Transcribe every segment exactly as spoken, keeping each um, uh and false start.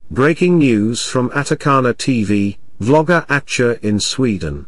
Breaking news from Atakana T V, vlogger Acha in Sweden.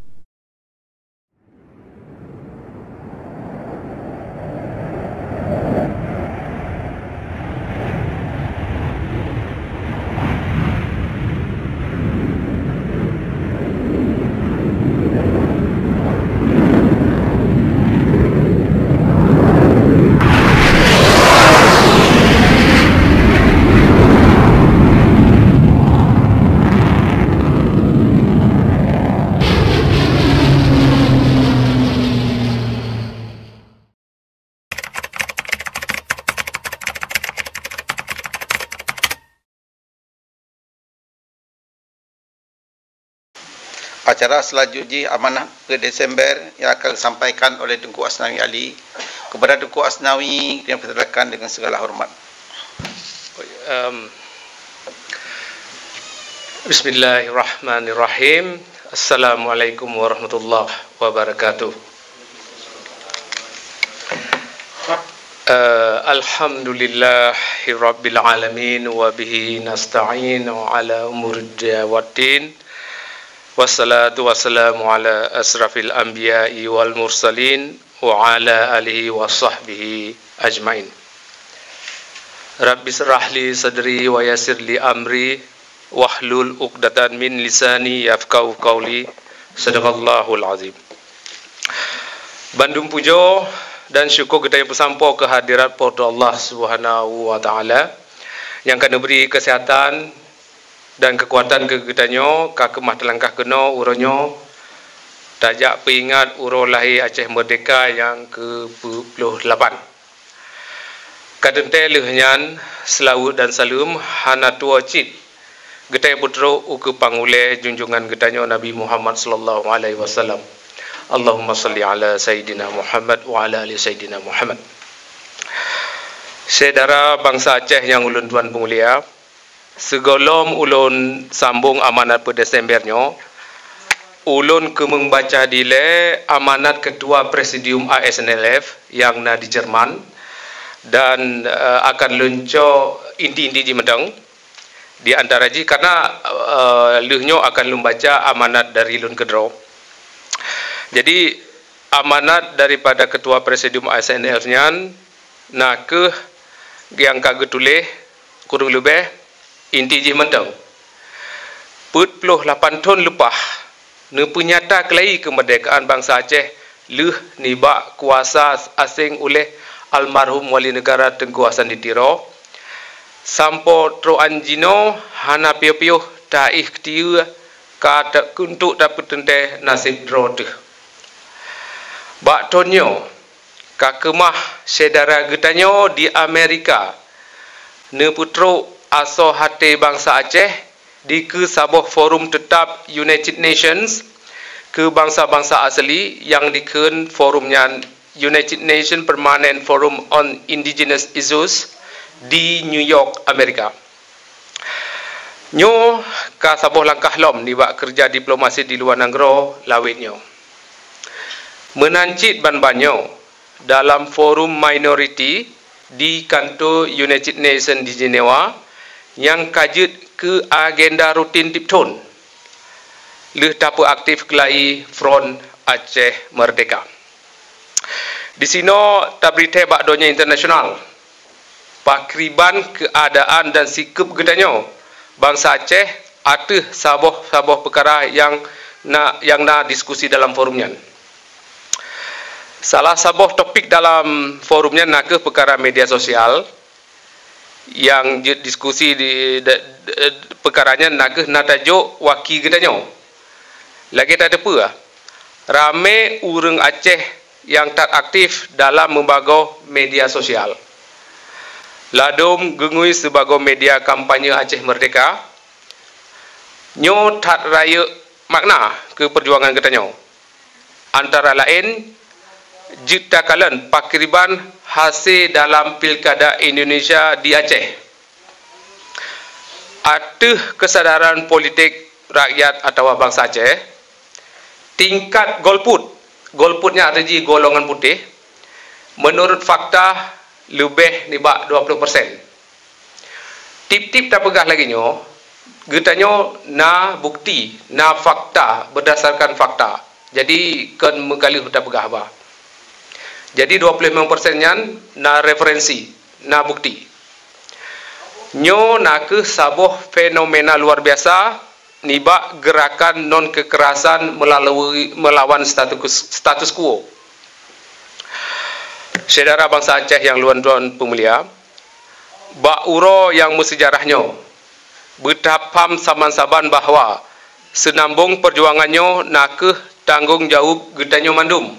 Acara selanjut jih amanah peuet Desember yang akan disampaikan oleh Teungku Asnawi Ali. Kepada Teungku Asnawi, kami persilakan dengan segala hormat. Em, Bismillahirrahmanirrahim. Assalamualaikum warahmatullahi wabarakatuh. Eh, alhamdulillahirabbil alamin, wa bihi nasta'in ala umurid dunya waddin. Wassalatu wassalamu ala asrafil anbiya'i wal mursalin wa ala alihi wa sahbihi ajmain. Rabbi syrah li sadri wa yassir li amri wahlul uqdatan min lisani yafqahu qauli. Sadaqallahul azim. Bandum pujoe dan syukur geutanyoe peusampoe keu hadirat Po teu Allah Subhanahu wa Taala nyang ka neubri keuseuhatan dan keukuatan keu geutanyoe ka keumah teulangkah keunoe uroe nyoe tajak peuingat uroe lahé Aceh Merdeka nyang keu peuet ploh lapan. Ka teuntée lheueh nyan, seulaweuet dan saleuem hana tuwoe cit geutanyoe peutrok ukeue pangulée junjungan geutanyoe Nabi Muhammad sallallahu alaihi wasallam. Allahumma salli ala Sayyidina Muhammad wa ala ali Sayyidina Muhammad. Syedara bansa Aceh nyang ulôn tuan peumulia, sigohlom ulôn sambong amanat peuet Desember nyoe, ulôn keumeung baca dilée amanat Ketua Presidium A S N L F nyang na di Jerman dan, eh, akan lôn cok inti-inti jih mantong. Di antara jih, karena, eh, lheueh nyoe akan lôn baca amanat dari lôn keudroe. Jadi, amanat daripada Ketua Presidium A S N L F nyan na kheueh nyang ka geutuléh kureueng leubeh inti jih mantong. Peuet ploh lapan thon leupah, neupeunyata keulayi keumeurdekaan bansa Aceh lheueh nibak kuasa aséng uléh almarhum Wali Neugara Teungku Hasan di Tiro, sampoe troan jinoe hana piôh-piôh taéh keutiyeue ka ta-, keuneuk tapeuteuntée naseb droe teuh. Bak thon nyoe, ka keumah syedara geutanyoe di Amerika neupeutrok asoe até bansa Aceh dikeue saboh forum teutab United Nations keu bansa-bansa asli nyang dikheun forum nyan United Nations Permanent Forum on Indigenous Issues di New York, Amerika. Nyoe ka saboh langkah lom nibak keureuja diplomasi di luwa nanggroe lawét nyoe. Meunan cit ban-ban nyoe, dalam forum minoriti di kanto United Nations di Jenewa nyang ka jeuet keu agenda rutin tieb thon, lheueh tapeuaktif keulayi Front Aceh Merdeka. Disinoe tabri thèe bak donya internasional pakriban keuadaan dan sikeup geutanyoe bansa Aceh ateueh saboh-saboh peukara nyang na, nyang na diskusi dalam forum nyan. Salah saboh topik dalam forum nyan nakeuh peukara media sosial nyang jeuet diskusi di, de, de, peukara nyan nakeuh na tajok waki geutanyoe. Lagée tateupeue, ramé ureuëng Aceh nyang that aktif dalam meubagoe media sosial. Ladom geungui sibagoe media kampanye Aceh Merdeka, nyoe that rayeuk makna keu peujuangan geutanyoe. Antara laén, jeuet takalon pakriban hasé dalam pilkada Indonesia di Aceh. Ateueh keusadaran politik rakyat atawa bansa Aceh, tingkat golput, golput nyan arti jih golongan putéh, meunurot fakta leubeh nibak dua ploh persen. Tieb-tieb tapeugah lagée nyoe, Geutanyoe na bukti, na fakta, berdasarkan fakta. Jadi, kon meugaleuh tapeugah haba. Jadi, dua puluh lima persen nyan na referensi, na bukti. Nyoe na kheueh saboh fenomena luar biasa nibak gerakan non kekerasan melalui, melawan status, status quo. Syedara bansa Aceh nyang lôn, lôn peumulia, bak uroe nyang meusejarah nyoe, beutahap pham saban-saban bahwa seunambong peujuangan nyoe na kheueh tanggong jaweueb geutanyoe mandum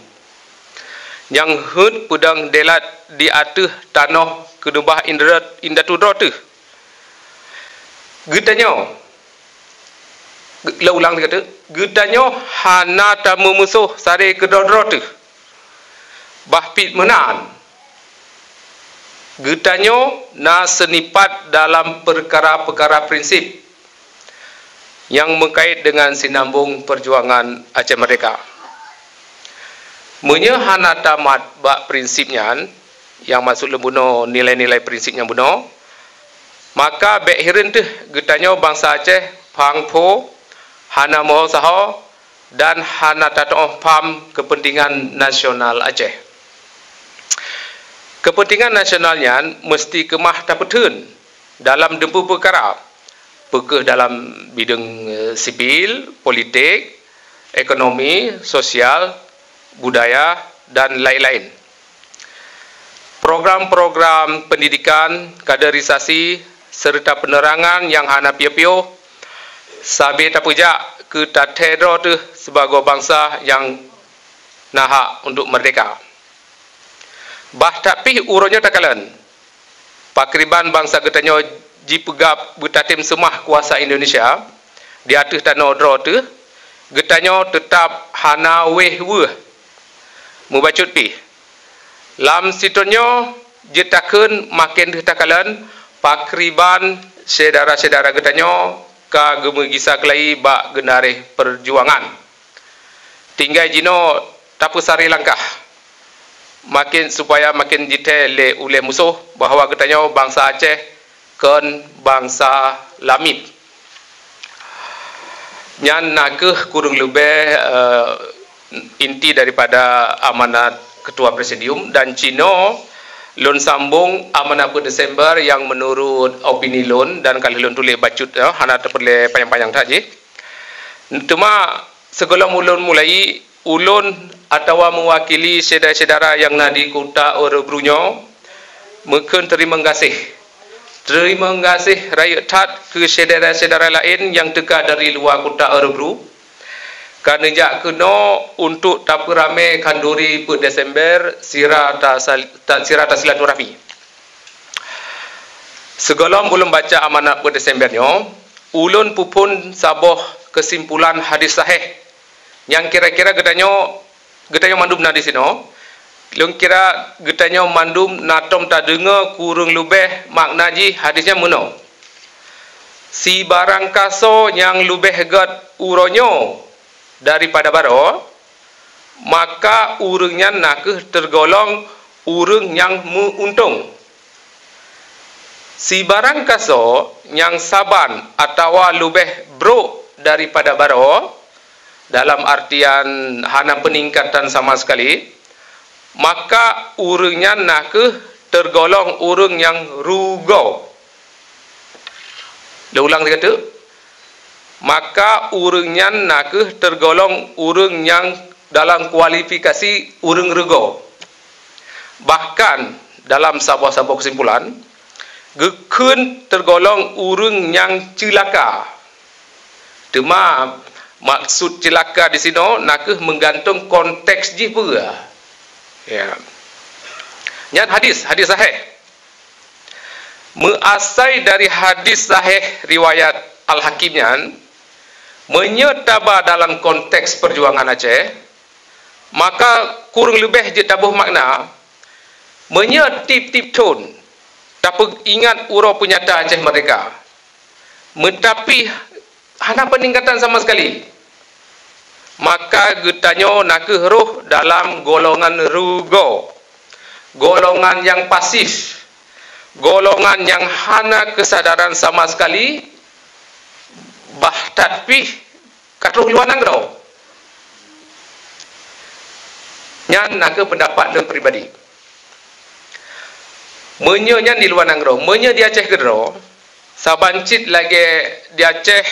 nyang heuet peudong dilat di ateueh tanoh keuneubah indra-, indatu droe teuh. Geutanyoe, lôn ulang sigoe teuk, geutanyoe hana tameumusoh sabe keudroe-droe teuh. Bah pih meunan, geutanyoe na seunipat dalam peukara-peukara prinsip nyang meukait deungon sinambong peujuangan Aceh Merdeka. Meunyoe hana tamat bak prinsip nyan, nyang maksud lôn bunoe nilai-nilai prinsip nyang bunoe, maka bék hireuen teuh geutanyoe bansa Aceh phang pho, hana meusaho, dan hana tatu'oh pham keupeuntengan nasional Aceh. Keupeuntengan nasional nyan meuseuti keumah tapeutheun dalam dum peukara, peu kheueh dalam bideueng, eh, sipil, politik, ekonomi, sosial, budaya, dan laén-laén. Program-program peundidikan, kaderisasi, seureuta peunerangan nyang hana piôh-piôh sabe tapeujak keu tathée droe teuh sibagoe bansa nyang na hak untuk meurdehka. Bah that pih uroe nyoe takalon, pakriban bansa geutanyoe jipeugab beutatem seumah kuasa Indonesia di ateueh tanoh droe teuh, geutanyoe teutab hana wéh weueh meubacut pih. Lam sithon nyoe jeuet takheun maken deuh takalon pakriban syedara-syedara geutanyoe ka geumeugisa keulayi bak geunaréh peujuangan. Tinggai jinoe tapeusaré langkah maken supaya maken jithée lé ulée musoh bahwa geutanyoe bansa Aceh kon bansa lamiet. Nyan na kheueh kureueng leubeh, eh, inti daripada amanat Ketua Presidium, dan cinoe lôn sambong amanat peuet Desember nyang meunurot opini lôn dan ka lheueh lôn tuléh bacut, eh, hana tapeureulée panyang-panyang that jih. Teuma sigohlom ulôn mulai, ulôn atawa meuwakili syedara-syedara nyang na di kuta Örebro nyoe meukheun teurimong gaséh. Teurimong gaséh rayeuk that keu syedara-syedara laén nyang teuka dari luwa kuta Örebro ka neujak keunoe untuk tapeuramé khanduri peuet Desember sira tasal-, ta-, sira tasilaturahmi. Sigohlom ulôn baca amanat peuet Desember nyoe, ulôn peuphon saboh keusimpulan hadis sahéh nyang kira-kira geutanyoe, geutanyoe mandum na disinoe. Lôn kira geutanyoe mandum na tom tadeungoe kureueng leubeh makna jih hadis nyan meunoe, "Sibarang kasoe nyang leubeh gét uroe nyoe daripada baroe, maka ureuëng nyan na kheueh teugolong ureuëng nyang meu-untông. Sibarang kasoe nyang saban atawa leubeh brôk daripada baroe, dalam artian hana peuningkatan sama sekali, maka ureuëng nyan na kheueh teugolong ureuëng nyang rugoe." Lôn ulang sigoe teuk, "Maka ureuëng nyan na kheueh teugolong ureuëng nyang dalam kualifikasi ureuëng rugoe. Bahkan dalam saboh-saboh keusimpulan, geukheun teugolong ureuëng nyang ceulaka." Teuma maksud ceulaka disinoe na kheueh meugantung konteks jih peue. Ya. Nyan hadis, hadis sahéh. Meuasai dari hadis sahéh riwayat Al-Hakim nyan, meunyoe taba dalam konteks peujuangan Aceh, maka kureueng leubeh jeuet taboh makna, meunyoe tieb-tieb thon tapeuingat uroe peunyata Aceh Merdeka, meutapi hana peuningkatan sama sekali, maka geutanyoe na kheueh rhoh dalam golongan rugoe, golongan nyang pasif, golongan nyang hana keusadaran sama sekali Bah that pih ka troh luwa nanggroe. Nyan na kheueh peundapat lôn pribadi. Meunyoe nyan di luwa nanggroe, meunyoe di Aceh keudroe, saban cit lagée di Aceh,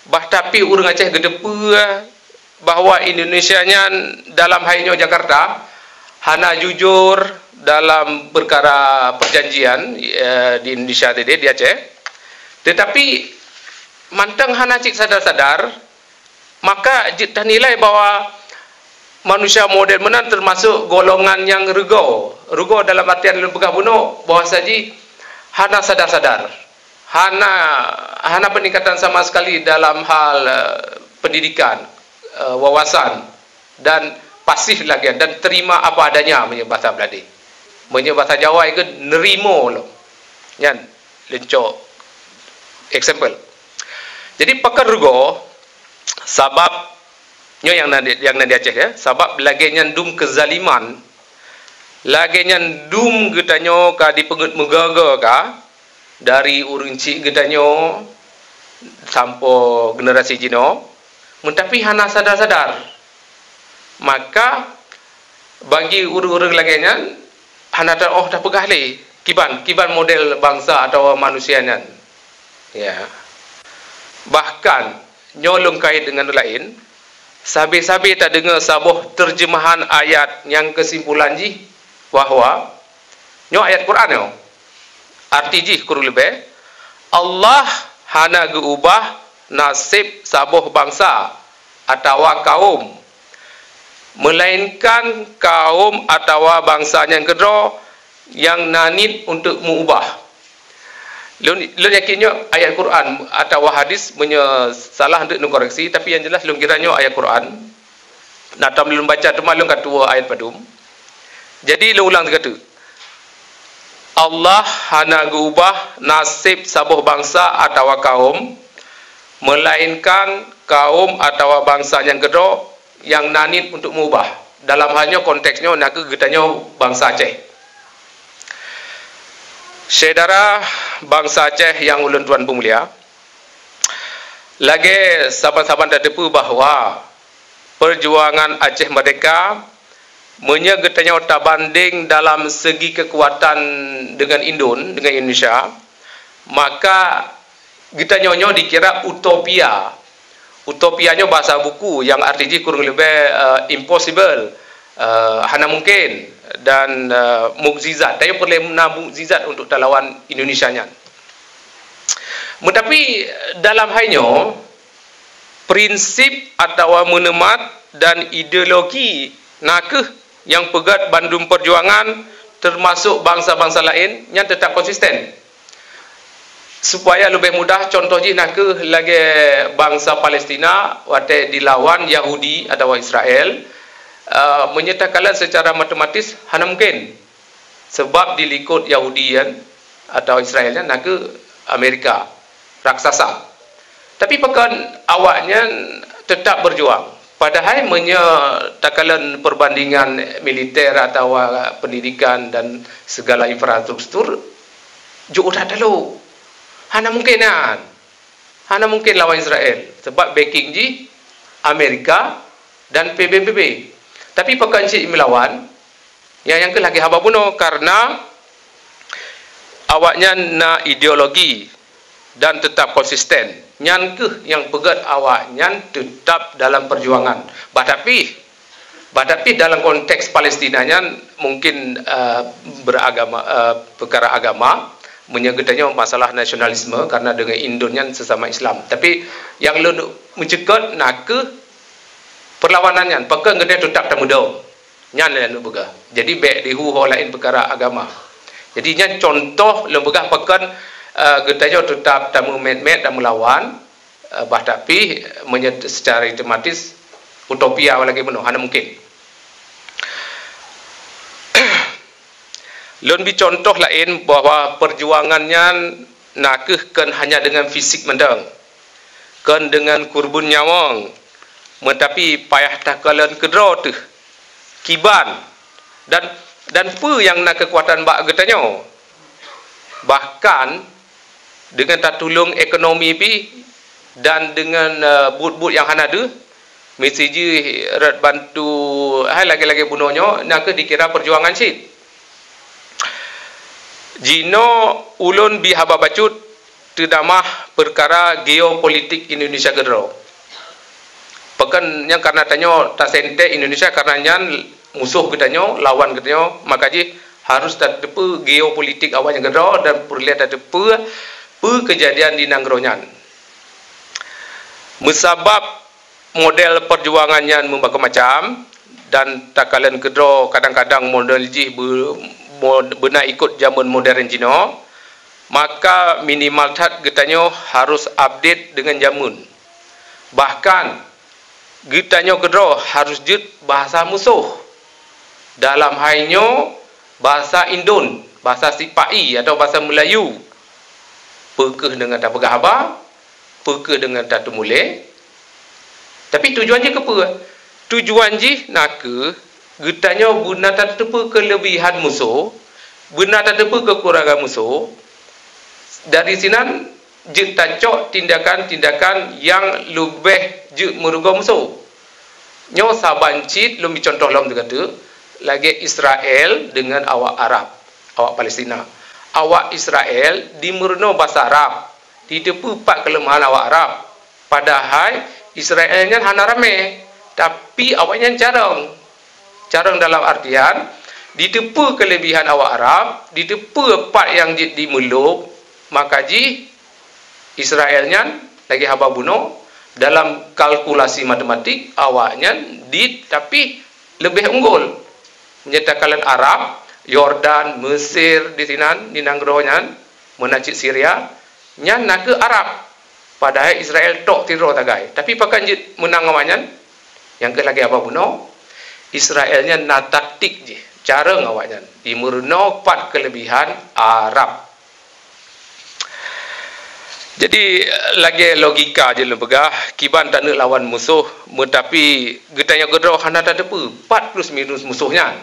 bah that pih ureuëng Aceh geuteupeue bahwa Indonesia nyan dalam hai nyoe Jakarta hana jujur dalam peukara peujanjian, eh, di Indonesia tadi, di Aceh. Tetapi mantong hana cit sadar-sadar, maka jeuet tanilai bahwa manusia modern meunan teumasok golongan nyang rugoe. Rugoe dalam artian lôn peugah bunoe bahwa saji hana sadar-sadar, hana, hana peningkatan sama sekali dalam hal, eh, pendidikan, eh, wawasan, dan pasif lagée dan terima apa adanya meunyoe bahasa Beulandi. Meunyoe bahasa Jawa ikeu nerimo lom. Nyan leuncok example. Jadi pakon rugoe, sabab nyoe nyang na, nyang na di Aceh ya, sabab lagée nyan dum keuzaliman, lagée nyan dum geutanyoe ka dipeungeut meugaga ka, dari ureuëng cik geutanyoe sampoe generasi jinoe, meutapi hana sadar-sadar. Maka bagi ureuëng-ureuëng lagée nyan hana taoh tapeugah lé kiban, kiban model bansa atawa manusia nyan. Ya. Bahkan nyoe lôn kait deungon laén, sabe-sabe tadeungoe saboh terjemahan ayat nyang keusimpulan jih bahwa nyoe ayat Quran nyoe. Arti jih kureueng leubeh, Allah hana geuubah naseb saboh bansa atawa kaum, meulainkan kaum atawa bansa nyang keudroe nyang na niet untuk meuubah. Lôn, lôn yakin nyoe ayat Quran atawa hadis, meunyoe salah, untuk neukoreksi, tapi nyang jeulaih lôn kira nyoe ayat Quran. Na tom lôn baca, teuma lôn ka tuwoe ayat padum. Jadi lôn ulang sigoe teuk. Allah hana geuubah naseb saboh bansa atawa kaum, meulainkan kaum atawa bansa nyang keudroe nyang na niet untuk meubah. Dalam hal nyoe, konteks nyoe na kheueh geutanyoe bansa Aceh. Syedara bansa Aceh nyang ulôn tuan peumulia, lagée saban-saban tateupeue bahwa peujuangan Aceh Merdeka, meunyoe geutanyoe tabandeng dalam segi keukuatan deungon Indon, deungon Indonesia, maka geutanyoe nyoe dikira utopia. Utopia nyoe bahasa buku nyang arti jih kureueng leubeh, eh, impossible, eh, hana mungken, dan, eh, mukjizat. Tanyoe peureulée na mukjizat untuk talawan Indonesia nyan. Meutapi dalam hai nyoe, prinsip atawa meuneumat dan ideologi na kheueh nyang peugét bandum peujuangan, teumasok bansa-bansa laén, nyan teutap konsisten. Supaya leubeh mudah, contoh jih na kheueh lagée bansa Palestina watée dilawan Yahudi atawa Israel, eh, meunyoe takalon seucara matematis hana mungken. Sabab di likot Yahudi nyan atawa Israel nyan na kheueh Amerika, raksasa. Tapi pakon awaknyan teutap beujuang. Padahai meunyoe takalon peubandingan militer atawa peundidikan dan sigala infrastruktur, jeuet that talo. Hana mungken nyan. Hana mungken lawan Israel, sabab backing jih Amerika dan P B B B. Tapi pakon cit meulawan, nyan nyang kheueh lagée haba bunoe, kareuna awaknyan na ideologi dan teutap konsisten. Nyan kheueh nyang peugét awaknyan teutap dalam peujuangan. Bah tapi, bah tapi dalam konteks Palestina nyan mungkin, eh, beuragama, eh, peukara agama, meunyoe geutanyoe masalah nasionalisme, kareuna deungon Indon nyan seusama Islam. Tapi nyang lôn meuceukeut na kheueh peurlawanan nyan, pakon geutanyoe teutap tameudong. Nyan lôn peugah. Jadi bék dihu ho laén peukara agama. Jadi nyan contoh lôn peugah pakon, eh, geutanyoe teutap tameumet-met dan meulawan, eh, bah tapi meunyoe secara sistematis utopia lagée bunoe hana mungken. Lôn bi contoh laén bahwa peujuangan nyan na kheueh kon hanya deungon fisik mantong, kon deungon keureubeuen nyawöng, meutapi payah takalon keudroe teuh kiban dan, dan peue nyang na keukuatan bak geutanyoe. Bahkan deungon tatulông ekonomi pih dan deungon, eh, buet-buet nyang hana deuh, misi jih rot bantu hai lagée-lagée bunoe nyoe, nyang keuh dikira peujuangan cit. Jinoe ulôn bi haba bacut teutamah peukara geopolitik Indonesia keudroe. Pakon nyang karna tanyoe taseuntée Indonesia, karna nyan musoh geutanyoe, lawan geutanyoe, maka jih harôh tateupeue geopolitik awaknyan keudroe dan peureulée tateupeue peue keujadian di nanggroe nyan. Meusabab model peujuangan nyan meumakai macam, dan takalon keudroe kadang-kadang model jih be-, mo-, beuna ikot jameun modern jinoe, maka minimal that geutanyoe harôh update deungon jameun. Bahkan, geutanyoe keudroe harôh jeuet bahasa musoh. Dalam hai nyoe, bahasa Indon, bahasa Sipa'i atau bahasa Melayu. Peu kheueh deungon tapeugah haba, peu kheueh deungon tateumulée. Tapi tujuan jih keupeue? Tujuan jih nakeuh geutanyoe beuna tateupeue keuleubihan musoh, beuna tateupeue keukurangan musoh. Dari sinan jeuet tacok tindakan-tindakan nyang leubeh jeuet meurugoe musoh. Nyoe saban cit lôn bi contoh lom teuka teuk, lagée Israel deungon awak Arab, awak Palestina. Awak Israel dimeurunoe basa Arab, diteupeue pat keuleumahan awak Arab. Padahai Israel nyan hana ramé, tapi awaknyan carông. Carông dalam artian, diteupeue keuleubihan awak Arab, diteupeue pat nyang jeuet dimeulôb, maka jih Israel nyan lagée haba bunoe, dalam kalkulasi matematik awaknyan dit, tapi leubeh unggul. Meunyoe takalon Arab, Yordan, Mesir di sinan, di nanggroe nyan, meunan cit Syria, nyan nakeuh Arab. Padahai Israel tok sidroe sagai. Tapi pakon jeuet meunang awaknyan? Nyang keuh lagée haba bunoe, Israel nyan na taktik jih, carông awaknyan. Dimeurunoe pat keuleubihan Arab. Jadi, lagée logika jih lôn peugah, kiban taneuk lawan musoh, meutapi geutanyoe keudroe hana tateupeue pat plus minus musoh nyan.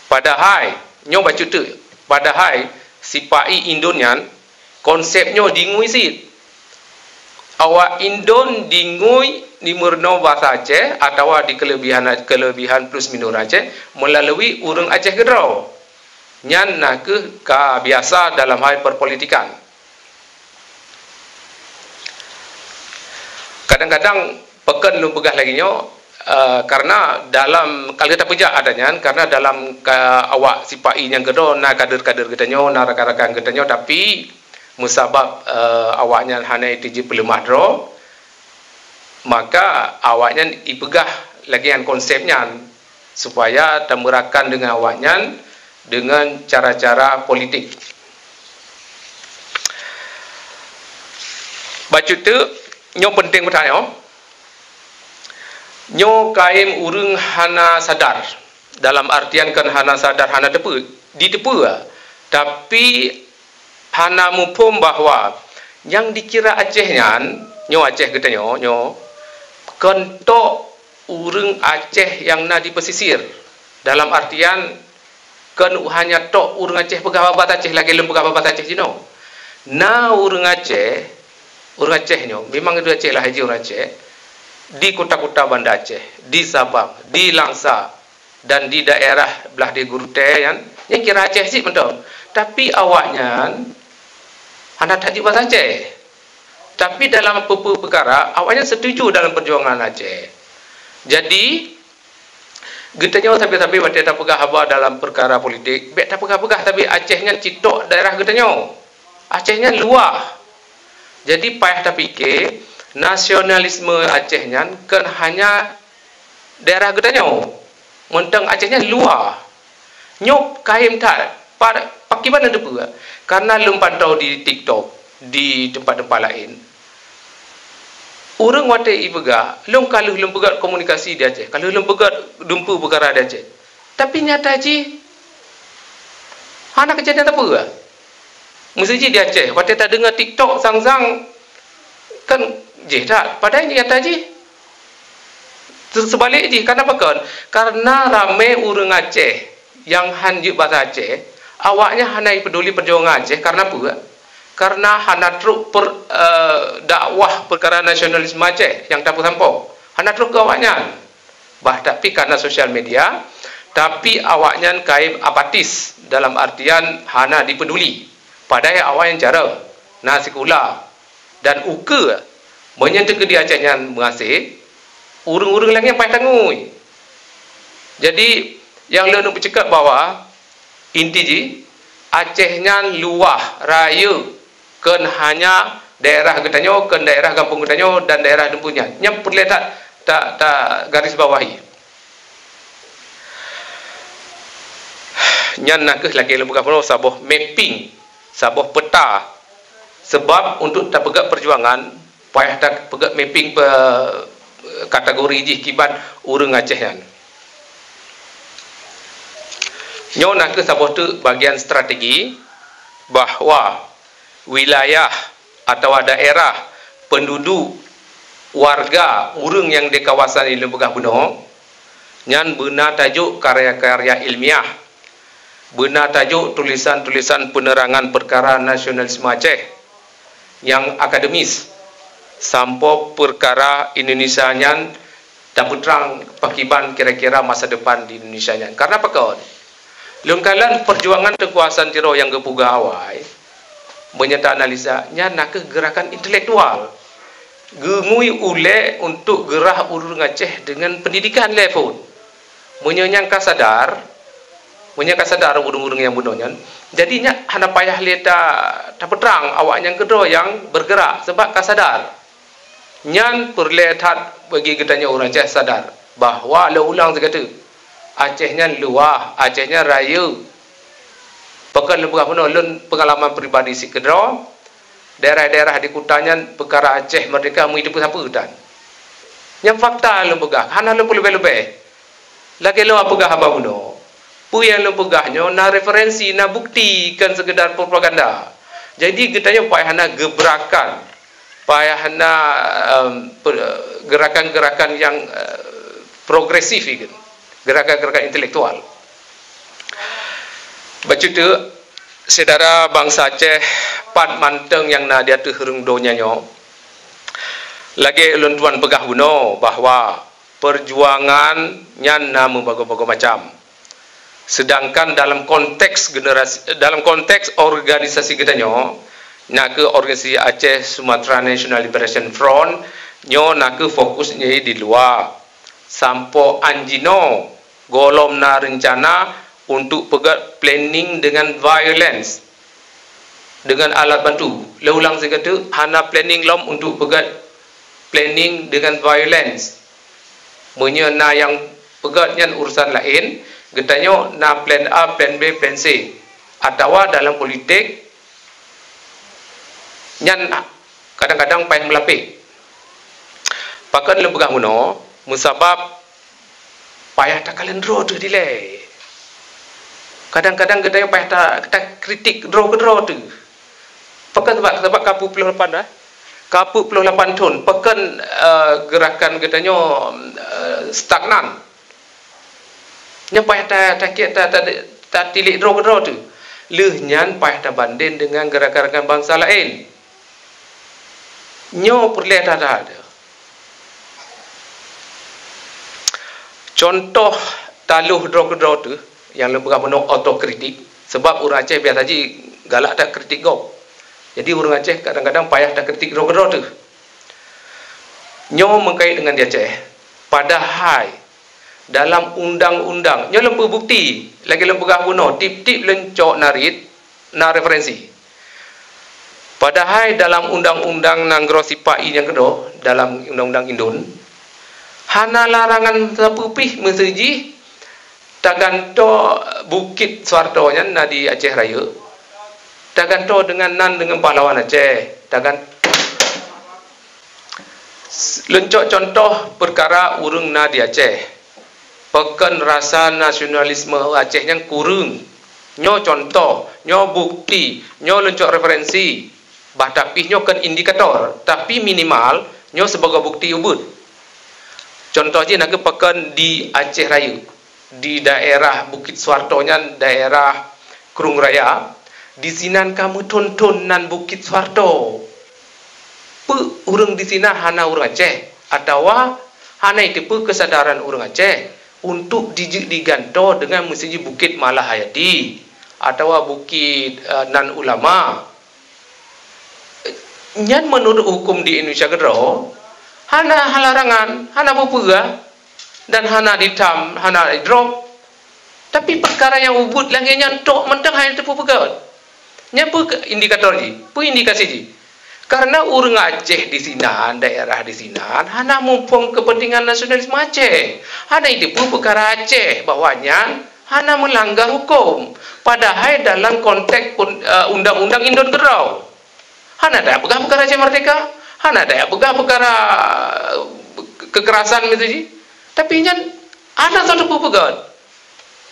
Padahai, nyoe bacut teuk, padahai Sipa'i Indon nyan, konsep nyoe dingui cit. Awak Indon dingui dimeurunoe basa Aceh atawa di keuleubihan, keuleubihan plus minus Aceh meulalu ureuëng Aceh keudroe. Nyan nakeuh ka biasa dalam hai peupolitikan. Kadang-kadang pakon lôn peugah lagée nyoe, eh, karna dalam, ka lheueh tapeujak adat nyan, karna dalam ka, awak Sipa'i nyang keudroe na kader-kader geutanyoe, na rakan-rakan geutanyoe, tapi meusabab, eh, awaknyan hana jiteupeue peuleumah droe, maka awaknyan ipeugah lagée nyan konsep nyan, supaya tameurakan deungon awaknyan deungon cara-cara politik. Bacut teuk, nyoe peunteng meutanyoe. Nyoe kayém ureuëng hana sadar, dalam artian kon hana sadar, hana teupeue, diteupeue, tapi hana muphom bahwa nyang dikira Aceh nyan, nyoe Aceh geutanyoe, nyoe, kon tok ureuëng Aceh nyang na di pesisir. Dalam artian, kon hanya tok ureuëng Aceh peugah babah Aceh lagée lôn peugah babah Aceh jinoe. Na ureuëng Aceh, ureuëng Aceh nyoe, memang ureuëng Aceh lah, haji ureuëng Aceh, di kota-kota Banda Aceh, di Sabang, di Langsa, dan di daerah blah di Gurutée nyan, nyan kira Aceh cit mantong. Tapi awaknyan hana tajak bahasa Aceh. Tapi dalam peue-peue peukara, awaknyan setuju dalam perjuangan Aceh. Jadi, geutanyoe sabe-sabe watée tapeugah haba dalam peukara politik, bék tapeugah-peugah sabe Aceh nyan cit tok daerah geutanyoe. Aceh nyan luwah. Jadi, payah tapike, nasionalisme Aceh nyan kon hanya daerah geutanyoe. Mantong Aceh nyan luwah. Nyoe kayém that, pa-, pakriban na teupeue? Karena lôn pantau di TikTok, di tempat-tempat laén. Ureuëng watée ipeugah, lôn ka lheueh lôn peugét komunikasi di Aceh, ka lheueh lôn peugét dumpeue peukara di Aceh. Tapi nyata jih, hana keujadian sapeue. Meusti jih di Aceh, watée tadeungoe TikTok sang-sang, kan jih that. Padahai nyata jih, se-, seubalik jih. Kenapa kon? Karena ramé ureuëng Aceh nyang hán jeuet basa Aceh, awaknyan hana jipeuduli peujuangan Aceh. Karena peue? karena hana trok per, eh, dakwah perkara nasionalisme Aceh nyang tapeusampoe. Hana trok keu awaknyan. Bah tapi karena sosial media, tapi awaknyan kai apatis dalam artian hana dipeduli. Padahai awaknyan carông, na sikula dan ukeue meunyoe teukeudi Aceh nyan meuhase, ureuëng-ureuëng laén nyan paih tangui. Jadi, nyang lôn peuceukat bahwa inti jih, Aceh nyan luwah, rayeuk, kon hanya daerah geutanyoe, kon daerah gampông geutanyoe dan daerah dum nyan. Nyan peureulée that ta, ta garis bawahi. Nyan nakeuh lagée lôn peugah bunoe saboh mapping, saboh peta. Sebab untuk tapeugét perjuangan, payah tapeugét mapping pe, kategori jih kiban ureuëng Aceh nyan. Nyoe nakeuh saboh teuk bagian strategi bahwa wilayah atawa daerah penduduk warga ureuëng nyang di kawasan ilée peugah bunoe nyan beuna tajok karya-karya ilmiah, beuna tajok tulisan-tulisan penerangan perkara nasionalisme Aceh nyang akademis, sampoe perkara Indonesia nyan tapeutrang pakiban kira-kira masa depan di Indonesia nyan. Karena pakon? Lôn kalon perjuangan Teungku Hasan Tiro nyang geupeugah awai, meunyoe ta analisa, nyan nakeuh gerakan intelektual. Geungui ulée untuk geurah ureuëng Aceh dengan pendidikan lé phon. Meunyoe nyang ka sadar, meunyoe ka sadar ureuëng-ureuëng nyang bunoe nyan, jadi nyan hana payah lé ta, tapeutrang awaknyan keudroe nyang bergerak sebab ka sadar. Nyan peureulée that bagi geutanyoe ureuëng Aceh sadar bahwa lôn ulang sigoe teuk, Aceh nyan luwah, Aceh nyan rayeuk. Pakon lôn peugah bunoe, lôn pengalaman pribadi sikeudroe, daerah-daerah di kuta nyan peukara Aceh Merdeka meuideue sapeue tan. Nyan fakta lôn peugah, hana lôn peuleubeh-leubeh. Lagée lôn peugah haba bunoe, peue nyang lôn peugah nyoe na referensi, na bukti, kon sekedar propaganda. Jadi geutanyoe payah na gebrakan, payah na, em, pe, gerakan-gerakan nyang, eh, progresif, gerakan-gerakan intelektual. Bacut teuk, syedara bansa Aceh pat mantong nyang na di ateueh rhueng donya nyoe, lagée ulôn tuan peugah bunoe bahwa perjuangan nyan na meubagoe-bagoe macam. Sedangkan dalam konteks generasi, dalam konteks organisasi geutanyoe, nakeuh organisasi Aceh Sumatra National Liberation Front, nyoe nakeuh fokus nyoe di luwa. Sampoe án jinoe gohlom na reuncana untuk peugét planning dengan violence, dengan alat bantu. Lôn ulang sigoe teuk, hana planning lom untuk peugét planning dengan violence. Meunyoe na nyang peugét nyan urusan laén, geutanyoe na plan A, plan B, plan C. Atawa dalam politik, nyan kadang-kadang payah meulapéh. Pakon lôn peugah meunoe, meusabab payah takalon droe teuh dilée. Kadang-kadang geutanyoe payah ta, takritik droe keudroe teuh. Pakon sabab, sabab ka peuet ploh lapan dah. Ka peuet ploh lapan thon, pakon, eh, geurakan geutanyoe, eh, stagnan. Nyan payah ta, ta, ta, ta, tatilik droe keudroe teuh. Lheueh nyan payah tabandeng deungon geurakan-geurakan bansa laén. Nyoe peureulée that-that. Cuntoh taloh droe keudroe teuh nyang lôn peugah meunoe otokritik, sabab ureuëng Aceh biasa jih galak that kritik gob. Jadi ureuëng Aceh kadang-kadang payah takritik droe keudroe teuh. Nyoe meukait deungon di Aceh. Padahai dalam undang-undang, nyoe lôn peubukti, lagée lôn peugah bunoe, tieb-tieb lôn cok narit, na referensi. Padahai dalam undang-undang nanggroe sipa-i nyang keudroe, dalam undang-undang indon, hana larangan sapeue pih miseue jih tagantoe Bukét Soeharto nyan na di Aceh Rayeuk, tagantoe deungon nan deungon pahlawan Aceh, tagan-, lôn cok cuntoh peukara ureuëng na di Aceh. Pakon rasa nasionalisme Aceh nyan kureueng. Nyoe cuntoh, nyoe bukti, nyoe lôn cok referensi. Bah tapi nyoe kon indikator, tapi minimal nyoe sibagoe bukti ubeut. Cuntoh jih nakeuh pakon di Aceh Rayeuk, di daerah Bukét Soeharto nyan daerah Krueng Raya, Disinan ka meuthon-thon nan Bukit Soeharto. Peue ureuëng disinan hana ureuëng Aceh, atawa hana jiteupeue keusadaran ureuëng Aceh untuk jijeuet jigantoe deungon meuseujid Bukit Malahayati atawa Bukit, eh, nan Ulama. Nyan meunurot huköm di Indonesia keudroe, hana larangan, hana peue-peue, dan hana ditam, hana idrop. Tapi peukara nyang ubit lagée nyan tok mantong hana teupeue peugét. Nyan peue indikator jih? Peue indikasi jih? Karena ureuëng Aceh disinan, daerah disinan, hana muphom keupeuntengan nasionalisme Aceh. Hana jiteupeue peukara Aceh bahwa nyan hana meulanggar huköm. Padahai dalam konteks un-, eh, undang-undang indon keudroe. Hana tapeugah peukara Aceh Merdeka, hana tapeugah peukara, eh, kekerasan miseujih. Tapi nyan hana teupeue peugét.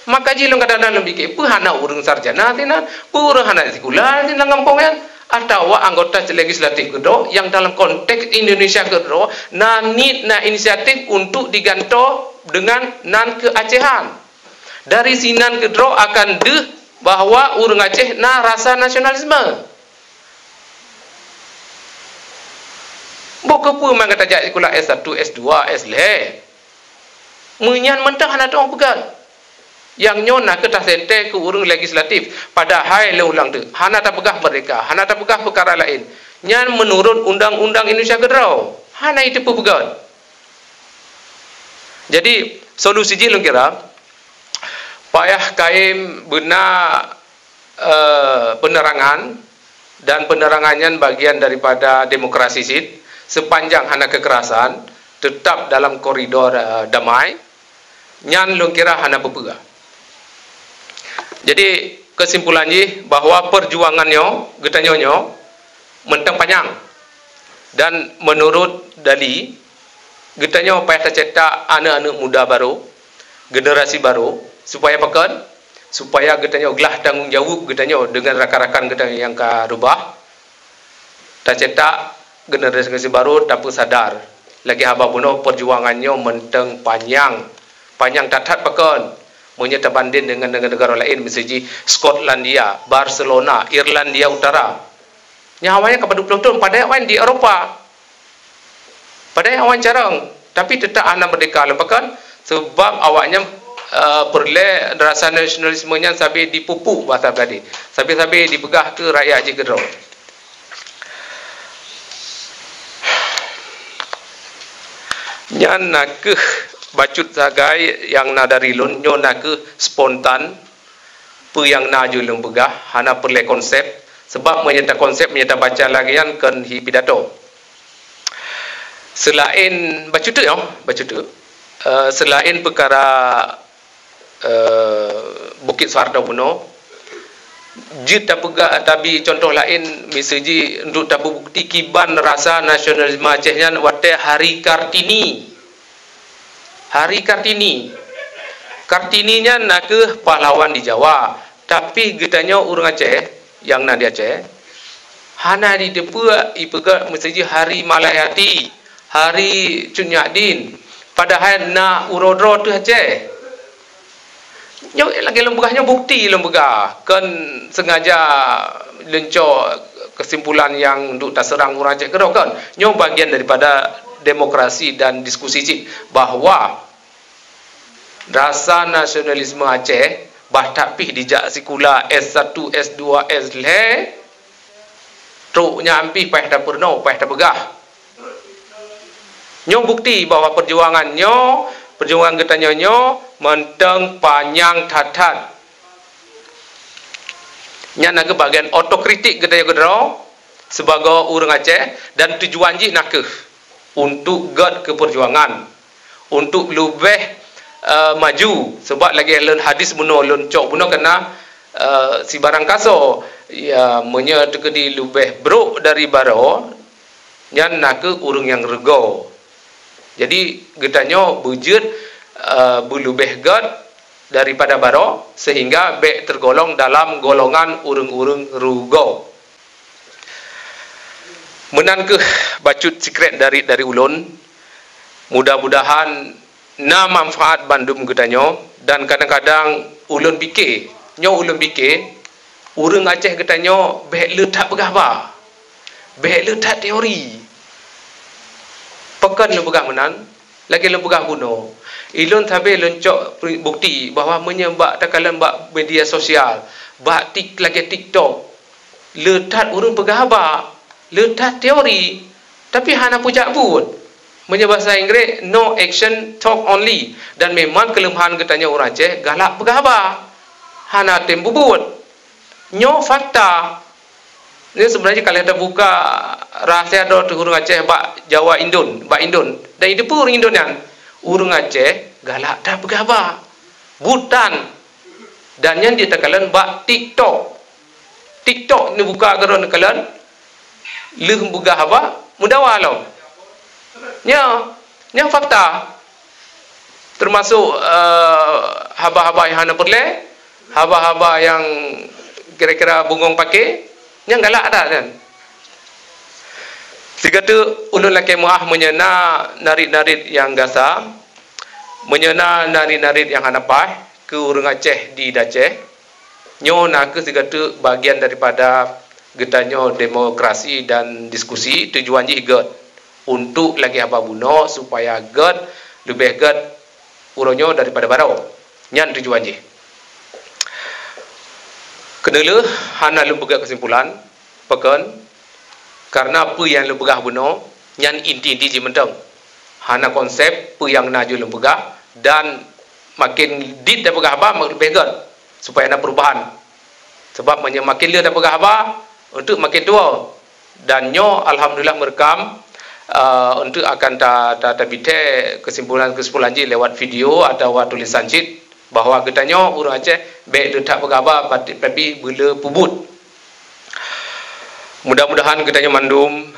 Maka jih lôn kadang-kadang lôn pike, peue hana ureuëng sarjana sinan, peue ureuëng hana sikula sinan gampông nyan, atawa anggota legislatif keudroe nyang dalam konteks Indonesia keudroe na niet, na inisiatif untuk jigantoe deungon nan keu-Acehan. Dari sinan keudroe akan deuh bahwa ureuëng Aceh na rasa nasionalisme. Boh keupeue man gata jak sikula S satu, S dua, S lhée? Meunyan mantong hana tu'oh peugét. Nyang nyoe na kheueh taseuntée keu ureuëng legislatif. Padahai lé ulang teuk, hana tapeugah merdeka, hana tapeugah peukara laén. Nyan meunurot undang-undang Indonesia keudroe. Hana jiteupeue peugét. Jadi, solusi jih lôn kira, payah kayém beuna, eh, penerangan, dan penerangan nyan bagian daripada demokrasi cit, sepanjang hana kekerasan, tetap dalam koridor, eh, damai, nyan lôn kira hana peue-peue. Jadi, kesimpulan jih bahwa perjuangan nyoe, geutanyoe nyoe, mantong panyang. Dan meunurot Dali, geutanyoe payah tacetak aneuëk-aneuëk muda barô, generasi barô, supaya pakon, supaya geutanyoe glah tanggong jaweueb geutanyoe deungon rakan-rakan geutanyoe nyang ka reubah. Tacetak generasi barô tapeusadar. Lagée haba bunoe, perjuangan nyoe mantong panyang. Panyang that-that pakon. Meunyoe tabandeng deungon negara-negara laén, miseujih Skotlandia, Barcelona, Irlandia Utara. Nyan awaknyan ka padub ploh thon, padahai awaknyan di Eropa. Padahai awaknyan carông, tapi teutap hana merdeka lom pakon, sabab awaknyan, eh, peureulée rasa nasionalisme nyan sabe jipupuk basa Bali, sabe-sabe jipeugah keu rakyat jih keudroe. Nyan na kheueh bacut sagai nyang na dari lôn, nyoe na kheueh spontan, peue nyang na jeuet lôn peugah, hana peureulée konsep, sabab meunyoe takonsep, meunyoe tabaca lagée nyan kon hi pidato. Seulaén bacut teuk nyoe, bacut teuk, eh, seulaén peukara, eh, Bukit Soeharto bunoe, jeuet tapeugah, tabi cuntoh laén, miseujih untuk tapeubukti kiban rasa nasionalisme Aceh nyan watée Hari Kartini. Hari Kartini. Kartini nyan na kheueh pahlawan di Jawa, tapi geutanyoe ureuëng Aceh nyang na di Aceh, hana jiteupeue ipeugah miseujih Hari Malahayati, Hari Cut Nyak Dien, padahai na uroe droe teuh Aceh. Nyoe lagée lôn peugah, nyoe bukti lôn peugah, kon sengaja lôn cok kesimpulan nyang untuk taseurang ureuëng Aceh keudroe, kon. Nyoe bagian daripada demokrasi dan diskusi cit, bahwa rasa nasionalisme Aceh bah that pih dijak sikula S satu, S dua, S lhée, trok nyan pih payah tapeurunoe, payah tapeugah. Nyoe bukti bahwa perjuangan nyoe, perjuangan geutanyoe nyoe mantong panyang that-that. Nyan na kheueh bagian otokritik geutanyoe keudroe sibagoe ureuëng Aceh, dan tujuan jih na kheueh untuk gét keu perjuangan, untuk leubeh, eh, maju. Sabab lagée lôn hadis bunoe, lôn cok bunoe keunan, eh, sibarang kaso, ya, meunyoe teukeudi leubeh brok dari baroe, nyan na kheueh ureuëng nyang rugoe. Jadi, geutanyoe beujeuet, eh, beuleubeh gét daripada baroe, sehingga bék teugolong dalam golongan ureuëng-ureuëng rugoe. Meunan kheueh bacut sikrek dari, dari ulôn. Mudah-mudahan na manfaat bandum geutanyoe, dan kadang-kadang ulôn pike, nyoe ulôn pike, Ureuëng Aceh geutanyoe bék le that peugah haba, bék le that teori. Pakon lôn peugah meunan? Lagée lôn peugah bunoe, ilôn sabe lôn cok bukeuti bahwa meunyoe bak takalon bak media sosial, bak tik-, lagée TikTok, le that ureuëng peugah haba, le that teori, tapi hana peujak buet. Meunyoe basa Inggréh, no action, talk only. Dan memang keuleumahan geutanyoe ureuëng Aceh galak peugah haba, hana tem peubuet. Nyoe fakta. Nyoe seubeunajih ka lheueh teubuka rahasia droe teuh ureuëng Aceh bak Jawa Indon, bak Indon. Dan jiteupeue ureuëng Indon nyan, ureuëng Aceh galak that peugah haba. Butan. Dan nyan jeuet takalon bak TikTok. TikTok neubuka keudroe neukalon, lheueh peugah haba, meudawa lom. Nyoe, nyoe fakta. Teumasok, eh, haba-haba nyang hana peureulée, haba-haba nyang kira-kira bungöng paké, nyang galak that nyan. Sigoe teuk ulôn lakée meuáh meunyoe na narit-narit nyang gasa, meunyoe na narit-narit nyang hana paih keu ureuëng Aceh di Aceh. Nyoe na kheueh sigoe teuk bagian daripada geutanyoe demokrasi dan diskusi, tujuan jih gét untuk lagée haba bunoe supaya gét leubeh gét uroe nyoe daripada baroe. Nyan tujuan jih. Keuneulheueh hana lôn peugah keusimpulan, pakon, karena peue nyang lôn peugah bunoe nyan inti-inti jih mantong. Hana konsep peue nyang na jeuet lôn peugah dan makin dit tapeugah haba makin leubeh gét supaya na perubahan. Sebab meunyoe makin le tapeugah haba, untuk makin tuwoe. Dan nyoe alhamdulillah meureukam, eh, untuk akan ta-, ta-, tabitée keusimpulan-keusimpulan jih lewat video atawa tulisan cit bahwa geutanyoe ureuëng Aceh bék le that peugah haba, tapi beule peubuet. Mudah-mudahan geutanyoe mandum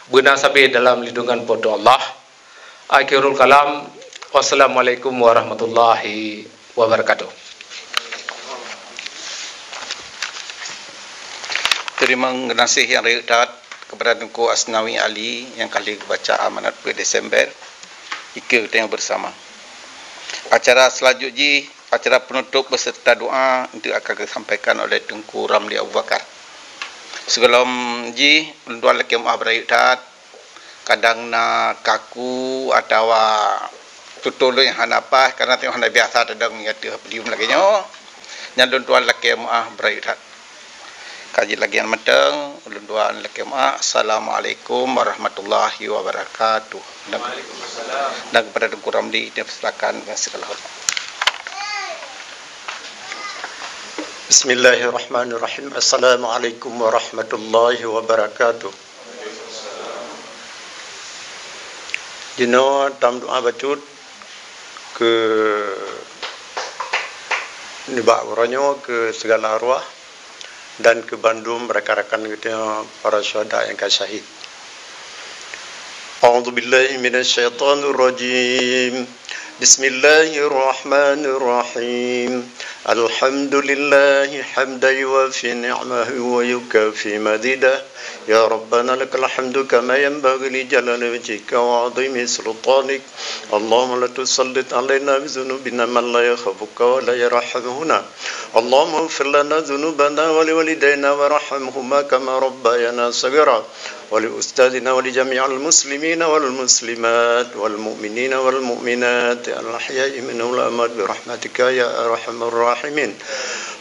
beuna sabe dalam lindungan Po teu Allah. Akhirul kalam. Wassalamualaikum warahmatullahi wabarakatuh. Teurimong geunaséh nyang rayeuk that keupada Teungku Asnawi Ali nyang ka lheueh geubaca amanat peuet Desember. Ikeu teurimong bersama. Acara selanjut jih, acara penutup beserta doa untuk akan disampaikan oleh Teungku Ramli Abu Bakar. Sigohlom jih, ulôn tuan lakée meuáh beurayeuk that, kadang na kaku atawa tutoe lôn nyang hana paih, karena tanyoe hana biasa tadong di ateueh podium lagée nyoe. Nyan lôn tuan lakée meuáh beurayeuk that. Ka jeuet lagée nyan mantong, ulôn tuan lakée meuáh. Assalamualaikum warahmatullahi wabarakatuh. Dan, dan kepada Teungku Ramli, dipersilakan dengan segala hormat. Bismillahirrahmanirrahim. Assalamualaikum warahmatullahi wabarakatuh. Jinoe tameudoa bacut keu nibak uroe nyoe keu sigala arwah dan keu bandum rakan-rakan geutanyoe para syuhada nyang ka syahid. A'udzubillahi minasyaitonirrajim. Bismillahirrahmanirrahim. Alhamdulillahi hamdan yuwafi ni'amahu wa yukafi mazidah. Ya Rabbana lakal hamdu kama yanbaghi li jalali wajhika wa 'azimi sultanik. Allahumma la tusallit 'alaina bi dzunubina man la yakhafuka wa la yarhamuna. Allahumma ighfir lana dzunubana wa li walidaina warhamhuma kama rabbayana shaghira. Wa li ustadzina wa li jami'il muslimina wal muslimat wal mu'minina wal mu'minat al ahya'i minhum wal amwat bi rahmatika ya arhamar rahimin.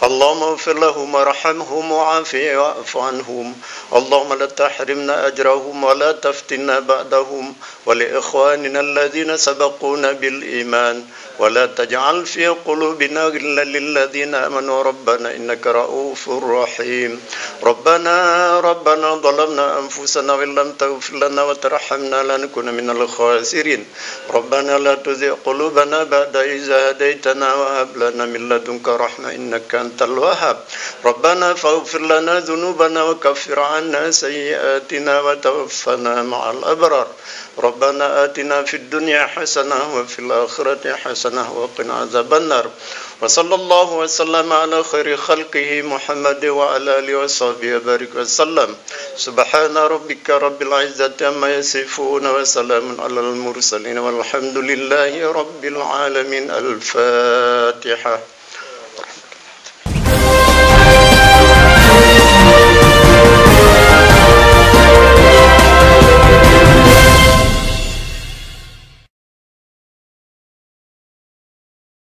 Allahumma ighfir lahum warhamhum wa'afi wa'fu anhum. Allahumma la tahrimna ajrahum wa la taftinna ba'dahum. Wa li ikhwanina alladzina sabaquna bil iman. Wa la taj'al fi qulubina ghillan lil ladzina amanu rabbana innaka ra'ufur rahim. Rabbana, Rabbana zalamna anfusana wa illam taghfir lana wa tarhamna lanakunanna minal khasirin. Rabbana la tuzigh qulubana ba'da idh hadaytana wa hab lana min ladunka rahmah innaka antal wahhab. Rabbana faghfir lana dzunubana wa kaffir 'anna sayyi'atina wa tawaffana ma'al abrar. Rabbana atina fid dunya hasanah wa fil akhirati hasanah wa qina adzabannar. Wa sallallahu wa sallama ala khairi khalqihi Muhammad wa ala alihi wa sahbihi wa barik wa sallam. Subhana rabbika rabbil izzati amma yasifun wa salamun alal mursalin walhamdulillahi rabbil alamin. Al-Fatihah.